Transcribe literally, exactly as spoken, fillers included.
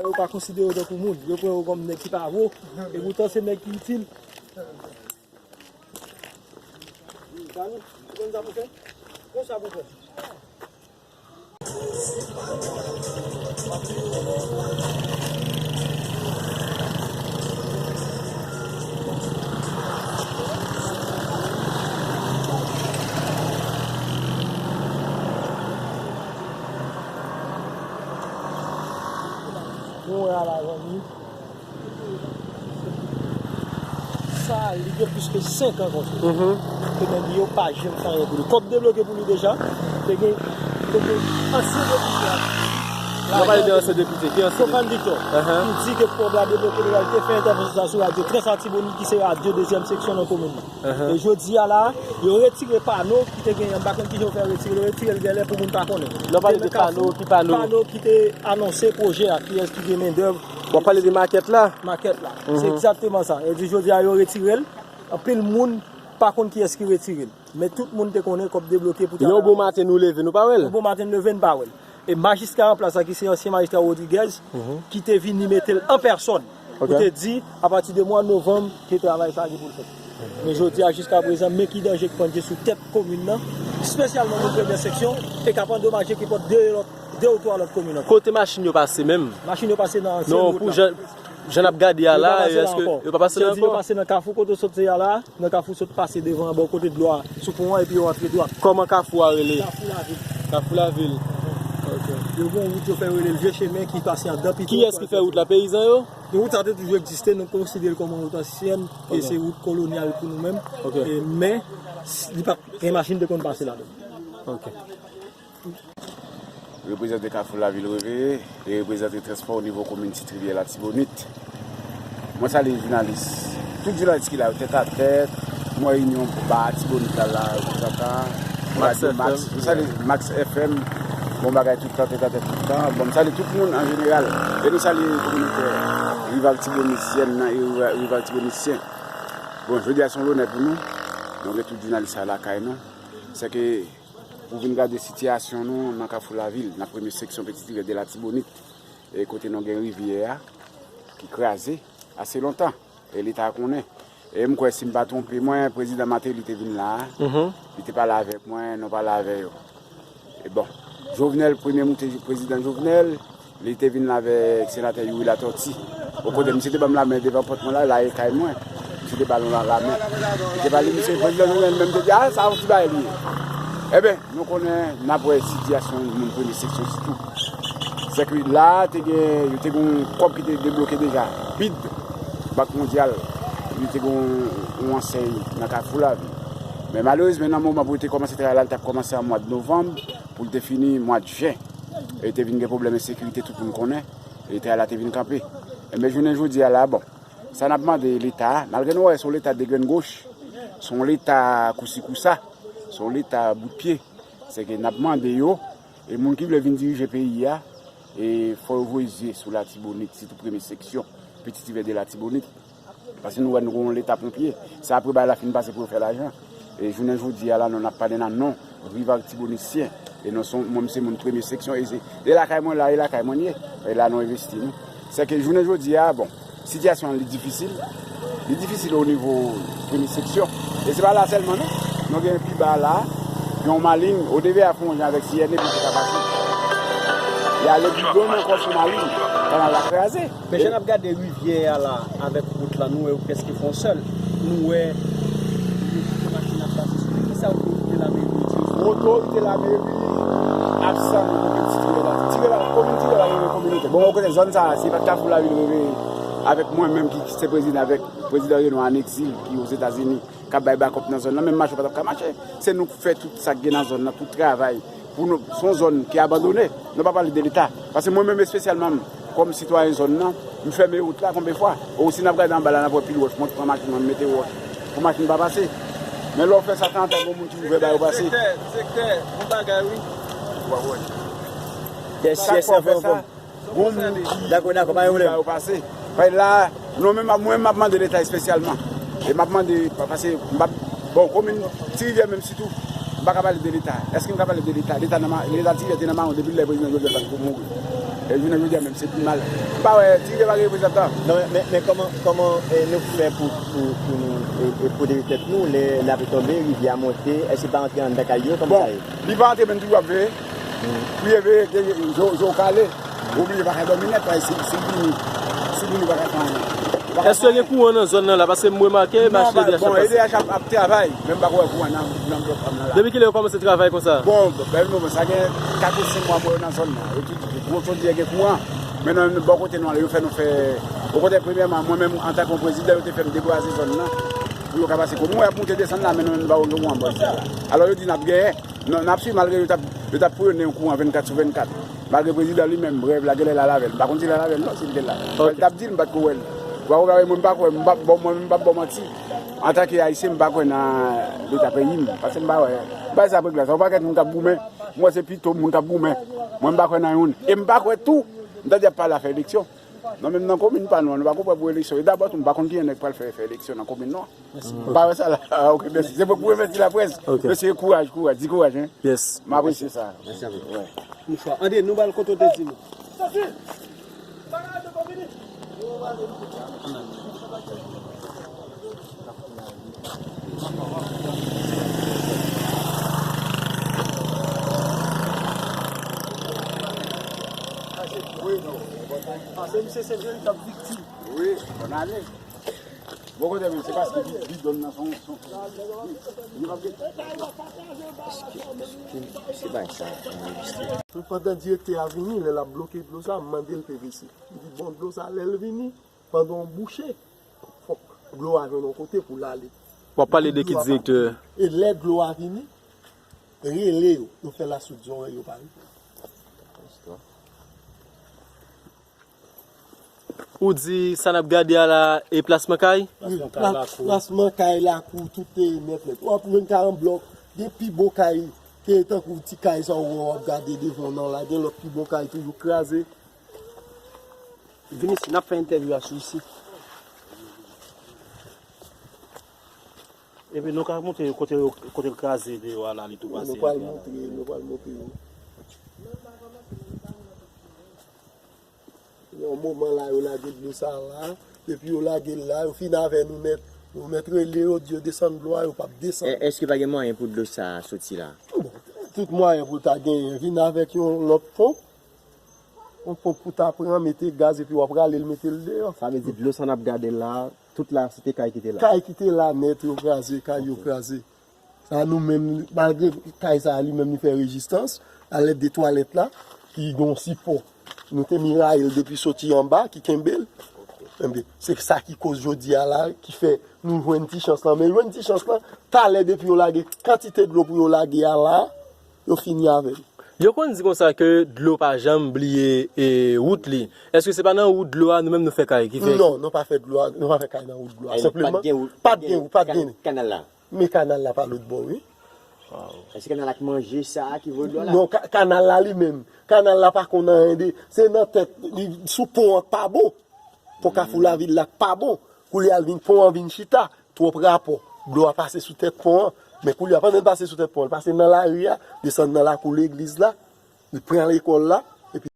Yo pa konsidere yo tankou moun. Yo pran yo kòm nèg ki pa vo. E poutan se nèg ki itil. Dani, ou konn sa pou fè? Konsa pou fè. Nou wè a la, zanmi. Sa, li gen plis ke senk an konsa. Mhm. Ke nèg yo pa janm fè anyen pou li. Kòb debloke pou li deja. Te gen, te gen ansyen depite a. Nou pale de ansyen depite. Ki ansyen depite? Stéphane Victor. Uh-huh. Ki di ke kòb la debloke deja, li te fè entèvansyon sa sou radyo Trans Latibonit, ki se radyo dezyèm seksyon nan komin nan. Uh-huh. E jodi a la, yo retire pano ki te genyen, m pa konn kijan yo fè retire, yo retire l genlè pou moun pa konnen. Lè w pale de pano, ki pano? Pano ki te anonse pwojè a, kiyès ki gen mendèv. W ap pale de makèt la? Makèt la. Mhm. Se egzakteman sa. Yo di jodi a yo retire l, anpil moun pa konn kiyès ki retire l. Men tout moun te konnen kòb debloke pou... Yon bon maten nou leve, nou pa wè l? Yon bon maten nou leve, nou pa wè l. E majistra an plas la, ki se ansyen majistra Rodriguez, mhm, ki te vini mete l an pèsòn pou, ok, te di, apati de mwa novanm, ke travay sa a gen pou l fèt. Men jodi a, jiska prezan, men ki danje k pandye sou tèt komin nan, espesyalman nan premyè seksyon, e k ap andomaje ki pòt de lòt, de ou twa lòt komin ankò. Kote machin yo pase menm? Machin yo pase nan ansyen wout la. Non, pou jan, jan n ap gade a la, èske yo pa pase la ankò? Yo pa pase la ankò. Yo di yo pase nan kafou kote w sot se a la, nan kafou sot pase devan bò kote dlo a, sou pon an, epi yo antre dwat. Kòman kafou a rele? Kafou Lavil. Kafou Lavil. Ok. Yo gen yon wout yo fè rele l Vye Chemen ki pase anndan pito. Kiyès ki fè wout la? Peyizan yo? Men wout sa te toujou egziste, nou konsidere l kòm yon wout ansyèn, e se wout kolonyal pou nou menm. Ok. E, men, s-, li pa t gen machin te konn pase ladan. Ok. Reprezante Kafou Lavil Reveye e reprezante transpò o nivo komin Ti Rivyè Latibonit. Mwen salye jounalis, tout jounalis ki la yo, Tèt a Tèt, mwen Inyon ba Latibonit la la, Max F M. Mwen salye Max F M, bon bagay tout tan, Tèt a Tèt tout tan. Bon, m salye tout moun an jeneral. E nou salye kominote Riv Latibonisyèn nan e Riv Latibonityen. Bon, jodi a se yon lonè pou nou. Nou gen tout jounalis sa lakay nou. Se ke pou vin gade sitiyasyon nou nan Kafou Lavil, nan premye seksyon Petit Rivière de Latibonite, e kote nou gen rivyè a ki kraze ase lontan, e Leta konnen. E m kwè, si m pa twonpe mwen, prezidan Martelly te vin la a, mhm, li te pale avèk mwen, nou pale avè yo. E bon, Jovenel, premye moute prezidan Jovenel, li te vin la avèk senatè Youri Latortue. Bò kote misye te ban m lamen devan pòt mwen la, la e kay mwen. Misye te ba nou la lamen. Li te pale, misye, prezidan Jovenel menm te di, "A, sa yon ti bagay li ye." Eben, nou konnen, n ap wè sitiyasyon moun premye seksyon sitou. Se ke la, te gen, yo te gen yon kòb ki te debloke deja. Bid, Bank Mondyal, yo te gen yon, yon ansèy nan Kafou Lavil. Men malerezman, nan moman pou yo te kòmanse travay la, li t ap kòmanse an mwa novanm, pou l te fini mwa jen. E te vin gen pwoblèm ensekirite, tout moun konnen. E travay la te vin kanpe. Enben, jounen jodi a la, bon, sa n ap mande Leta a, malgre nou wè se yon Leta degrenn goch, se yon Leta kousi kousa, se yon Leta bout pye, se ke n ap mande yo, e moun ki vle vin dirije peyi a, e fò yo voye zye sou Latibonit, sitou premye seksyon, Petit Rivière de Latibonit. Paske nou wè nou gen yon Leta ponpye. Se apre bagay la fin pase pou yo fè lajan. E jounen jodi a la, nou n ap pale nan non Riv Latibonityen. E nou se, mwen, m se moun premye seksyon. E se, e lakay mwen la, e lakay mwen ye. E la nou envesti nou. Se ke jounen jodi a, bon, sitiyasyon an li difisil. Li difisil o nivo premye seksyon. E se pa la sèlman non. Nou gen pi ba la, gen yon malin, O D V a fè yon jan avèk C N E pou yo ka pase. Y ale pi lwen ankò sou malin, kanal la kraze. Men jan n ap gade rivyè a la avèk wout la, nou wè yo prèske fè yon sèl. Nou wè yo kite machin ap pase sou li. Kisa otorite lameri yo di? Otorite lameri absan nan komin Ti Rivyè la. Ti Rivyè la, komin Ti Rivyè la gen kominote. Bon, ou konnen zòn sa a, se pa t Kafou Lavil Reveye avèk mwen menm ki se prezidan, avèk prezidan Reno an egzil ki Ozetazini, k ap bay bakòp nan zòn nan, menm mache w pa t ap ka mache. Se nou k fè tout sa k gen nan zòn nan, tout travay. Pou nou, se yon zòn ki abandone. Nou pa pale de Leta. Paske mwen menm espesyalman, kòm sitwayen zòn nan, m fèmen wout la konbyen fwa. Ou si n ap gade anba la, n ap wè pil wòch. Mwen pran machin mwen, m mete wòch pou machin pa pase. Men lè w fè sa, tanzantan, gen moun ki ouvè ba yo pase. Direktè, direktè, bon bagay, wi. Chak fwa w fè sa, Bon, dakò, dakò, pa gen pwoblèm. Yo pase. Paske la, nou menm, mwen, m ap mande Leta espesyalman. E m ap mande, pa-, paske m ap, bon, komin Ti Rivyè menm sitou, m pa ka pale de Leta. Èske m ka pale de Leta? Leta nan ma-, Leta Ti Rivyè te nan mawon depi lè prezidan Jovenel pa t ko mouri. E jounen jodi a menm, se pi mal. M pa wè, tire pa gen reprezantan. Non, men, men, men kòman, kòman, eh, nou fè pou, pou, pou nou, eh, eh, pwoteje tèt nou, lè lapli tonbe, rivyè a monte, èske pa antre anndan kay yo, kòman sa ye? Li pa antre, men nou toujou ap veye. Pou yo veye, ke je, je w kale, ou oblije pa ka dòmi nèt, paske si, si vini, si vini, ou pa ka fè anyen. Ou pa ka fè anyen. Èske gen kouran nan zòn nan la? Paske m remake, m achte E D H ap pase. Non, bon, E D H ap, ap travay, men m pa kwè kouran nan, nan blòk pa m nan la. Depi kilè yo kòmanse travay konsa? Bon, bèl moman, sa gen kat ou senk mwa mwen nan zòn nan. Yo tout gwo chodyè gen kouran, men nan bò kote nou ale, yo fè nou fè, okontrè, premyèman, mwen menm, antanke yon prezidan, yo te fè m debouraze zòn nan, pou yo ka pase kouran. Mwen ap moute desann la, men nou menm, nou pa gen kouran bò sa la. Alò, yo di n ap genyen, n, n ap swiv, malgre yo t ap, yo t ap pwonnen yon kouran vennkat sou vennkat. Malgre prezidan li menm, rèv la, genlè l al avè l. M pa konn si l al avè l, non, si l te la. Ok. L t ap di l, m pa t ko wè l. Ou pa ko wè mwen, m pa kwè, m pa, bon, mwen, m pa ba w manti. Antanke Ayisyen, m pa kwè nan leta peyi m. Paske m pa wè. M pa wè sa prèg la. Sa yon pakèt moun k ap goumen. M wè se pito moun k ap goumen. Mwen, m pa kwè nan youn. E m pa kwè tou, m tande y ap pale afè eleksyon. Non, menm nan komin pa nou an, nou pa ko prè pou eleksyon. E dabò tou, m pa konn kijan nèg pral fè, fè eleksyon nan komin nou an. M pa wè sa la. Ah, ok, mèsi. Se pou, pou remèsye laprès. Ok. Mesye, kouraj, kouraj. Di kouraj, en. Yes. M apresye sa. Mèsi anpil. Wè. Mouchwa. Ande, nou ba l kote w te di nou. Pase misye se veritab viktim. Wi, bòn ane. Bon kote men, se paske bi-, bidon nan son, son. Èske, èske, èske bagay sa anrejistre? Pandan direktè a vini, lè l ap bloke dlo sa, m mande l P V C. M di, bon, dlo sa, lè l vini, pandan w bouche, fòk dlo a jwenn yon kote pou l ale. W ap pale de ki direktè? E lè dlo a vini, rele yo, yo fè lasoud zòrèy yo pa vini. Ou di sa n ap gade a la, e plasman kay? Wi, plasman kay, lakou, tout te nèt nèt. W ap jwenn karanblòk, gen pi bon kay, ke tankou ti kay sa w wè w ap gade devan w nan la, gen lòt pi bon kay toujou kraze. Vin isi, n ap fè entèvyou a sou isi. Epi nou ka montre yo kote yo, kote l kraze deyò a la, li tou pase. Nou pral montre, nou pral montre yo. Yon moman la, yo lage dlo sa la, epi yo lage l la, yo fin avè nou nèt. Nou mèt rele yo, di yo desann dlo a, yo p ap desann. E, èske pa gen mwayen pou dlo sa a soti la? Bon, tout mwayen pou l ta genyen, vin avèk yon lòt ponp. Yon ponp pou ta pran, mete gaz, epi w ap rale l, mete l deyò. Sa vle di dlo sa n ap gade la, tout la, se te kay ki te la? Kay ki te la nèt, yo kraze, kay yo kraze. Sa nou menm, malgre kay sa a li menm li fè rezistans, alèd de twalèt la, ki gen yon sipò. Nou te miraye l depi soti anba, ki kenbe l. Enben, se sa ki koz jodi a la, ki fè nou jwenn ti chans lan. Men jwenn ti chans lan, talè depi yo lage kantite dlo pou yo lage a la, yo fini avè l. Yo konn di konsa ke dlo pa janm bliye, e, wout li. Èske se pa nan wout dlo a nou menm nou fè kay ki fè? Non, nou pa fè dlo a, nou pa fè kay nan wout dlo a. Senpleman, pa t gen wout, pa t gen wout, pa t gen kanal la. Men kanal la pa lòt bò, wi. Èske kanal la k manje sa a ki voye dlo a la? Non, ka-, kanal la li menm. Kanal la pa konn anyen de. Se nan tèt, li sou pon an k pa bon. Pon Kafou Lavil la k pa bon. Koulye a l vin, pon an vin chita. Twòp rapò. Dlo a pase sou tèt pon an. Men koulye a, pandan l pase sou tèt pon an, l pase nan lari a, desann nan lakou legliz la. Li pran lekòl la,